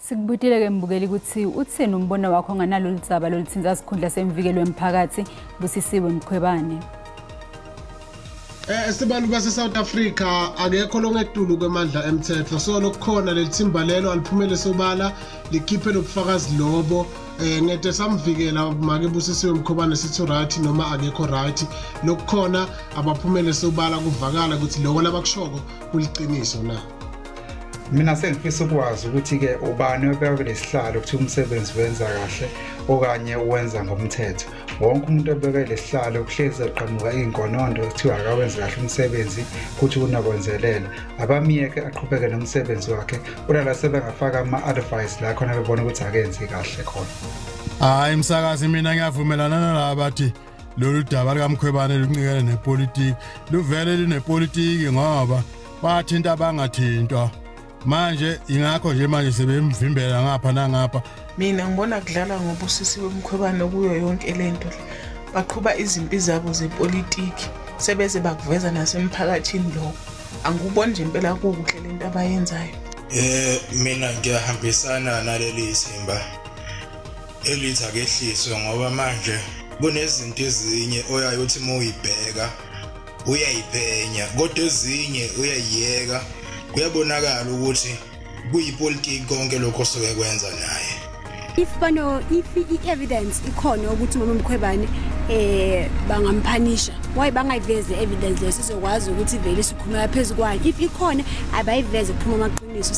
Sikubutile ke mbukeli ukuthi uthini umbono wakho nganalo ludzaba loluthinta sikhundla semvikelo wemphakathi Busisiwe Mkhwebane. Sibantu base South Africa akekho longetulu kwemandla emthetho, so lokukhona lelithimba lelo aliphumele sobala likhiphe lobufakazi lobo. Ngede samvikela make Busisiwe Mkhwebane sithi right noma akekho right, lokukhona abaphumele sobala kuvakala ukuthi lokho labakushoko kuliqiniso na. Mina sengifisa ukwazi ukuthi ke ubani obekwe lesihlalo ukuthi umsebenzi wenza kahle okanye uwenza ngomthetho. Wonke umuntu obekwe lesihlalo kuhlezi eqhamuka ingonondo kuthiwa akawenzi kahle umsebenzi, kuthi unakwenzelela. Abamiyeke aqhubeke nomsebenzi wakhe, ulala sebengafaka ama-advice la khona bebona ukuthi akenzi kahle khona. Hayi msakazi, mina ngiyavumelana nalaba bathi lolu daba likaMkhwebane luncikene nepolitiki. Luvele linepolitiki ngoba bathinta abangathintwa. Manje ingakho nje manje sebemvimbela ngapha nangapha. Mina ngibona kudlala ngoBusisiwe Mkhwebane kuyo yonke lento. Baqhuba izimpi zabo zepolitiki sebeze bakuveza nasemphakathini lokho. Angikuboni nje impela kukuhle lento abayenzayo. Mina ngiyahambisana naleli thimba elithi akehliswe ngoba manje kunezinto ezinye oyaye uthi uma uyibheka uyayiphenya, kodwa ezinye uyayiyeka. Kuyabonakala ukuthi kuyipolitiki konke lokho osuke kwenza naye. If bano if i-evidence ikhona ukuthi mama Mkhwebane bangamphanisha, why bangayivezi evidence leyo sizokwazi ukuthi vele sikhuluma phezulu kwayo. If ikhona abayiveze kuphuma amaqiniso.